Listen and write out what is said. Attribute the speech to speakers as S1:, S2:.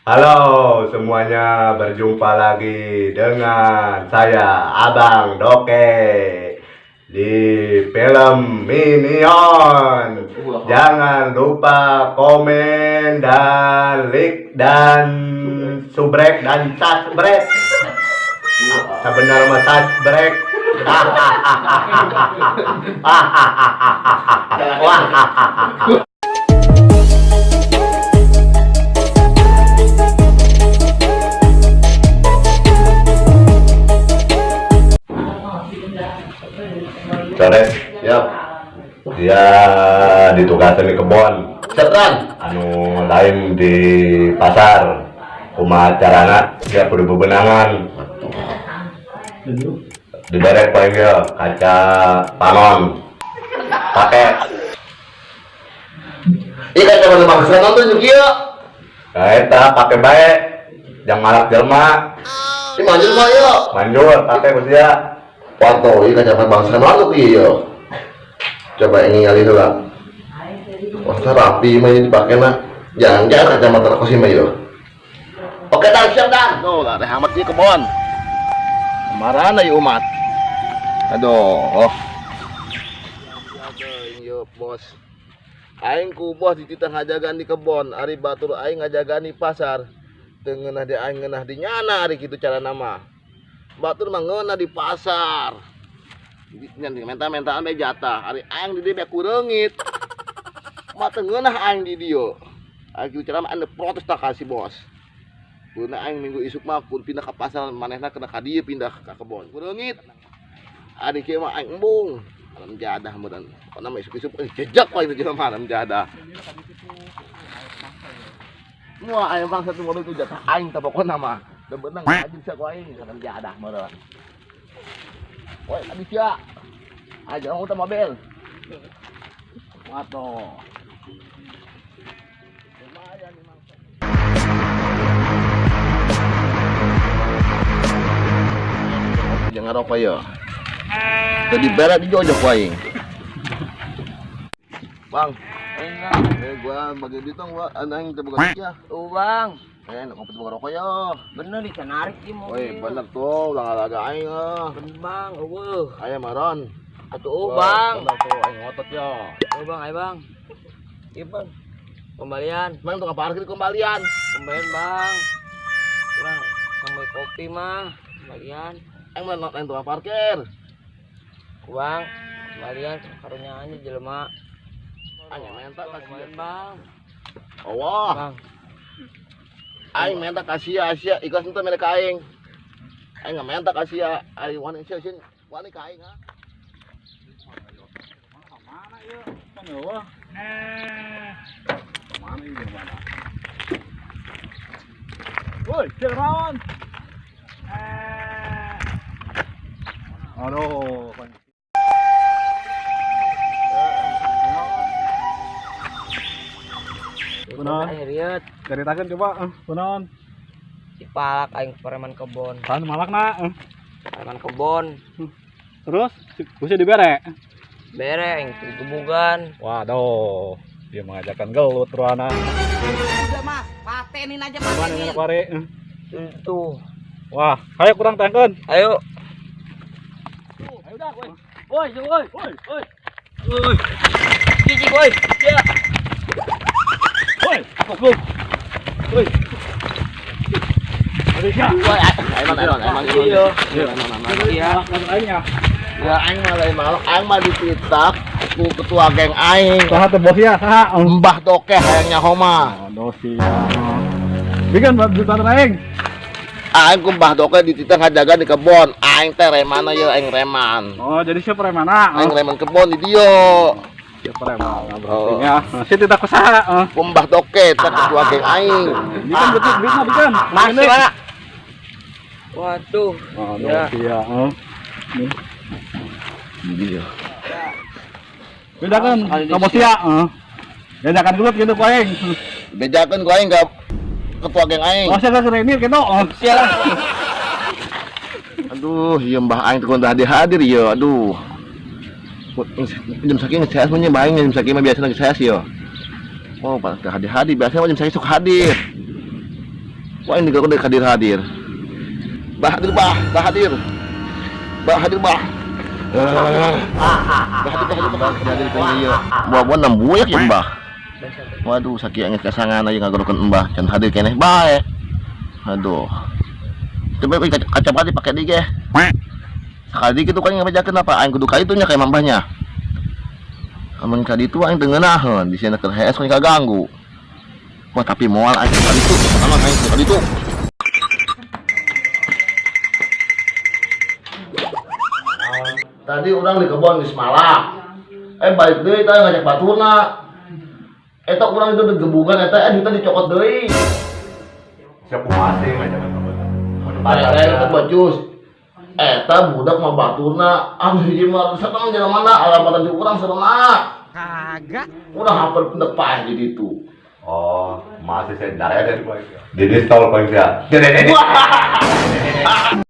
S1: Halo semuanya, berjumpa lagi dengan saya Abang Doke di film Minion. Jangan lupa komen dan like dan subrek dan subscribe. Sebenarnya mah subscribe. Wah. Sore.
S2: Siap.
S1: Dia ditugaskan di kebon.
S2: Siap, Tan.
S1: Anu lain di pasar. Kumaha carana dia kudu bebenangan. Diderek paling dia kaca panon. Pakai.
S2: Iya kan teman bangsa nonton juga ya.
S1: Nah, eta pake bae. Jang malak jelma.
S2: Ini manjur mah ya.
S1: Manjur pake ku sia.
S2: Waduh, ini kacamata bangsa nonton iya. Coba ini kali itu lah. Wah, rapi mah ini dipakai nak. Jangan-jangan kacamata aku sih mah yo. Oke, Dan, siap, Dan. Tuh, lah amat sih kebon. Marana ya umat. Aduh. Yo, bos. Aing ku bos dititah ngajagaan di kebon, ari batur aing ngajagaan di pasar. Teu ngeunah di aing ngeunah di nyana ari kitu cara nama. Batur mah ngeunah di pasar. Nyan menta-mentaan bae jatah, ari aing di dieu bae kureungit. Mah teu ngeunah aing di dieu. Ari kitu cara mah aing protes tak kasih bos. Guna aing minggu isuk mah kun pindah ke pasar manehna kena ka dieu pindah ka kebon. Kureungit. Ari kieu mah aing embung. Alam jadah meureun. Pokona mah isuk-isuk jejak wae itu jelema alam jadah. Wah, aing bangsa tuh mobil itu jatah aing tah pokona mah. Da beunang anjing sia ku aing alam jadah meureun. Woi, tadi sia. Ayo jangan utang mobil. Waduh. Lumayan nih mangsa. Jangan rokok ya. Tadi berat di jojok aing. Bang, gua bagi duit dong gua, aing teu boga duit ya.
S3: Oh bang,
S2: Nak ngopi boga rokok ya.
S3: Bener nih narik di mobil.
S2: Woi, bener tuh, ulah ngalaga aing ah.
S3: Bener bang, eueuh.
S2: Aya maron.
S3: Atuh oh, bang.
S2: Bener tuh, aing ngotot ya.
S3: Oh bang, ayo bang. Iya bang. Kembalian.
S2: Mang tukang parkir kembalian.
S3: Kembalian bang. Kurang sampai kopi mah. Kembalian.
S2: Aing mah lain tukang parkir.
S3: Bang, kembalian karunya aja jelema.
S2: Aing minta
S3: Kembalian bang.
S2: Oh, wah.
S3: Bang.
S2: Aing minta ka sia, sia ikhlas henteu mere ka aing. Aing minta ka sia, ari wani sia sieun wani ka aing ha.
S4: Mana ieu? Kan eueuh. Mana ieu mana? Woi, naon? Aduh, Kunaon?
S3: Aing riet.
S4: Caritakeun coba, kunaon?
S3: Si palak aing preman kebon.
S4: Saha nu malakna?
S3: Preman kebon.
S4: Terus kusi dibere?
S3: Bere aing digebugan.
S4: Waduh, dia mengajarkan gelut ruana.
S5: Udah mas, patenin aja
S4: Mana
S5: patenin.
S4: yang pare?
S3: Itu.
S4: Wah, ayo kurang tangkeun.
S3: Ayo.
S4: Ayo dah, woi. Woi, woi, woi, woi.
S3: Woi. Cici woi. Ya.
S4: Woi, goblok. Woi. Aduh, ya.
S2: Woi, aing mah aing mah.
S3: Iya.
S2: Iya.
S4: Masuk aing ya.
S2: Ya aing mah lain malak, aing mah dititak ku ketua geng aing.
S4: Saha teh bos ya, saha?
S2: Mbah Dokeh hayang nyaho mah.
S4: Oh, dosi. Bikin buat juta aing.
S2: Aing ku Mbah Dokeh dititah ngajaga di kebon. Aing teh remana ye, aing reman.
S4: Oh, jadi siapa remana?
S2: Aing reman kebon di dieu.
S4: Siapa remana berarti ya. Si tidak ku saha?
S2: Ku Mbah Dokeh teh ketua geng aing.
S4: Ini kan betul duitna bikin.
S3: Masih mana? Waduh.
S4: Oh,
S3: Ya.
S4: dosi ya.
S2: Di dieu.
S4: Bedakan ka bos ya. Bedakan gelut gitu ku aing.
S2: Bejakeun ku aing ka ketua geng aing.
S4: Oh, sia ke gitu. Oh,
S3: Sia lah.
S2: Aduh, ieu Mbah aing teh kudu hadir-hadir ieu. Aduh. Jam sakieu geus sehat mah nya Mbah aing jam sakieu mah biasana geus sehat ieu. Oh, pas hadir-hadir biasanya mah jam sakieu sok hadir. Wah ini aku hadir hadir. Bah hadir bah, bah hadir. Bah hadir bah. Bah hadir bah hadir bah hadir kan ieu. Buah-buah enam buaya ya mbah. Waduh sakieu geus kasangan aya ngagorokeun embah can hadir keneh bae. Aduh. Coba kaca dipakai di ge. Sekali gitu kan ngabejakeun apa aing kudu ka itu nya ka mbahnya. Amun ka ditu aing teu ngeunaheun, di sieuna keur hees kan kaganggu. Wah tapi moal aing ka ditu, pertama aing ka ditu. Tadi urang di kebon geus malak. Balik deui tah ngajak baturna. Eta urang itu digebugan eta duitna dicokot deui.
S1: Siapa kumaha sih ngajak ke kebon.
S2: Eta eta bajus. Eta budak mah baturna, anu hiji mah seneng jelema mana alamatan di urang seneng.
S5: Kagak.
S2: Urang hampir pendak paeh di ditu.
S1: Oh, masih saya darah dari Di stol paling sia.
S2: Wah.